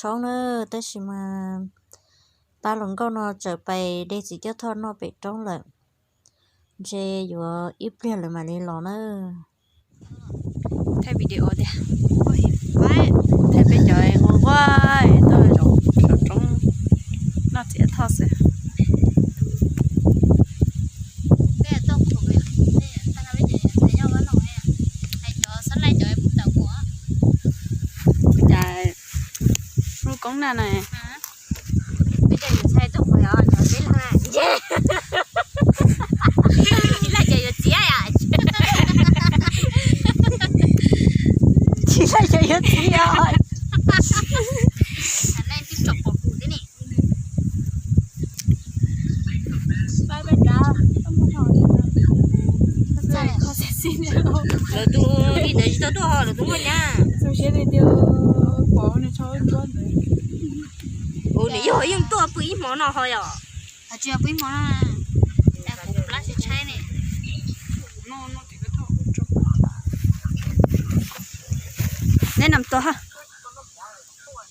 roob na, tab sis mas pab hluas nkauj no txawm pais de txiv cuab thoj noj pem roob lawm. Ntshe yuav ib pliag lawm mam li los na. Thaij video tiag, thaij peb cov nquag nquag tuaj zaum saum roob noj txiv cuab thoj xwb. Cas lub koob na na. Tsis laij ces yuav txiav, tsis laij ces yuav txiav. Lawv tus li ntawd tsis tau tuaj ho lawv tus muaj nyab. Ua li yog yeej tuaj pw ib hmo no ho yom. Tsis yog pw ib hmo no, kuv plab tshaib tshaib ne. Neb nam tua,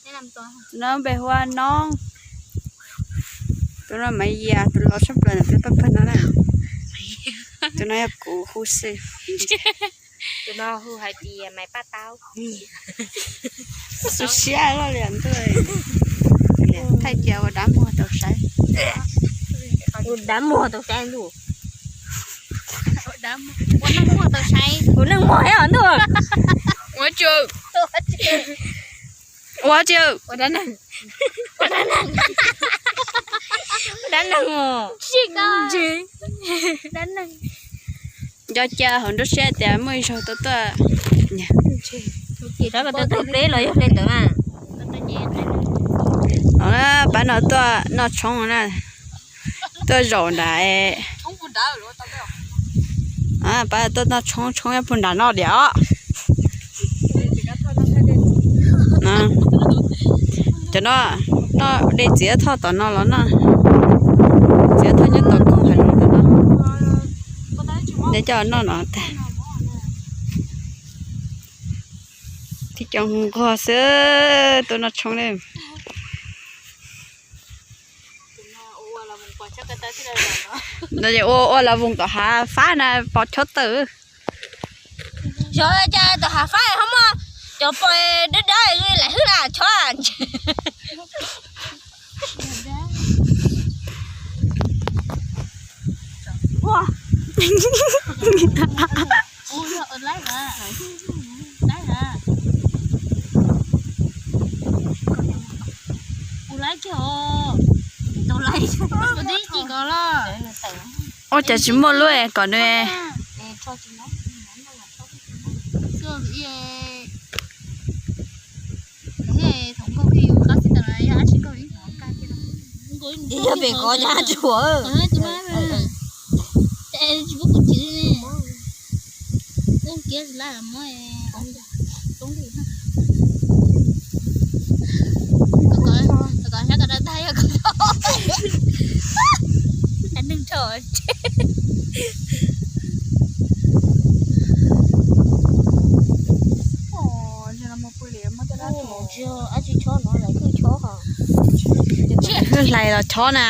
tus no npe hu ua Noob, tus no Maiv Yias, tus laus tshaj plaws ntawm peb pab pawg no na. Tus no yog kuv hu xwb. Tus no hu hais tias Maiv Paj Taub. Xu siab loj li ntuj. Thaij tias ua dab muag tau saib. Ua dab muag tau saib ntuj. Ua neeg muag tau saib. Ua neeg muag thiab ntuj. Ua tsi, ua tsi, ua dab neeg. Ua dab neeg, ua dab neeg os. Dab neeg. Nco cia hauv nruab siab tias muaj ib zaug tuaj tuaj. Rov kom tau taug teb los yog hle ntawd mas. Pab no tuaj noj tshoob na, tuaj zaum nrad. Pab tuaj noj tshoob, tshoob nyob puag nram no diam os. Cov no noj de txiv cuab thoj tom no los noj, txiv cuab thoj nyob tom koog hav zoov tom no. Neb coj noj no tag. Tib co nquag xwb tuaj noj tshoob ne. No ces ua ua los voos tom hav fab na pov chob tawm. Xyov cas tom hav fab ho muaj cov pos dawb dawb laim hwb na chob. Ua cas tsis muaj lub kom nws. Yog pem kov cas tsuas. Hwj hlais los chob na.